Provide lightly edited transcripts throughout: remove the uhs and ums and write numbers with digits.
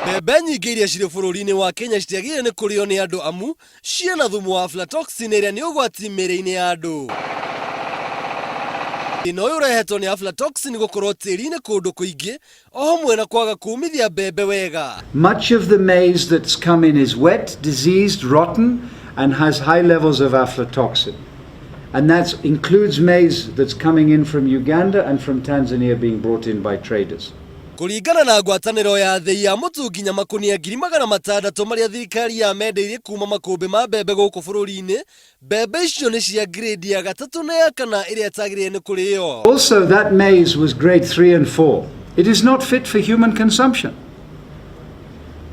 Mbembe nyingĩ iria cirĩ bũrũri-inĩ wa Kenya citiagĩrĩire nĩ kũrĩo nĩ andũ amu ciĩna thumu wa aflatoxin ĩrĩa nĩ ũgwati mĩĩrĩ-inĩ ya andũ. Thĩna ũyũ ũrehetwo nĩ aflatoxin gũkorwo tĩri-inĩ kũndũ kũingĩ o hamwe na kwaga kũmithia mbembe wega. Much of the maize that's come in is wet, diseased, rotten, and has high levels of aflatoxin. And that includes maize that's coming in from Uganda and from Tanzania being brought in by traders. Kũringana na ngwatanĩro ya thĩi ya mũtu nginya makũnia 600,000 marĩa thirikari yamendeirie kuma makũmbĩ ma mbembe gũkũ bũrũri-inĩ, mbembe icio nĩ cia grade ya gatatũ na ya kana ĩrĩa ĩtagĩrĩire nĩ kũrĩo. Also, that maize was grade 3 and 4. It is not fit for human consumption.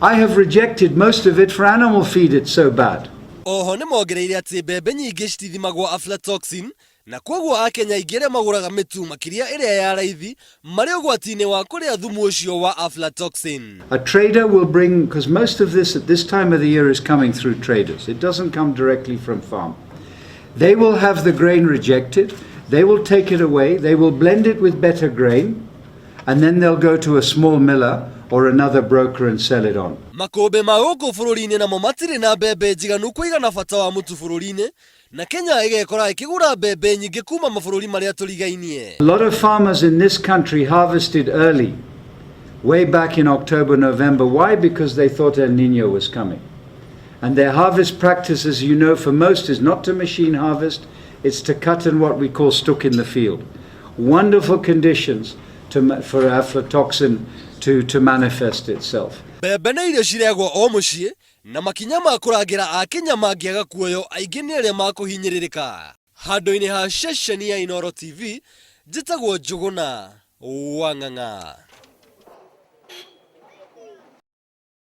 I have rejected most of it for animal feed, it's so bad. Oho nĩ mongereire atĩ mbembe nyingĩ citithimagwo aflatoxin na kwoguo Akenya aingĩ arĩa magũraga mĩtu makĩria ĩrĩa ya raithi marĩ ũgwati-inĩ wa kũrĩa thumu ũcio wa aflatoxin. A trader will bring, because most of this at this time of the year is coming through traders. It doesn't come directly from farm. They will have the grain rejected. They will take it away. They will blend it with better grain. And then they'll go to a small miller or another broker and sell it on. Makũmbĩ ma gũkũ bũrũri-inĩ namo matirĩ na mbembe njiganu kũigana bata wa mũtu bũrũri-inĩ na Kenya ĩgekora ĩkĩgũra mbembe nyingĩ kuma mabũrũri marĩa tũrigainie. A lot of farmers in this country harvested early, way back in October, November. Why? Because they thought El Nino was coming. And their harvest practice, as you know, for most is not to machine harvest, it's to cut and what we call stook in the field. Wonderful conditions for aflatoxin to manifest itself. Mbembe nĩ irio cirĩagwo o mũciĩ na makinya ma kũrangĩra Akenya mangĩaga kuoyo aingĩ nĩ arĩa makũhinyĩrĩrĩka. Handũ-inĩ ha ceceni ya Inooro TV, njĩtagwo Njũgũna wa Ng'ang'a.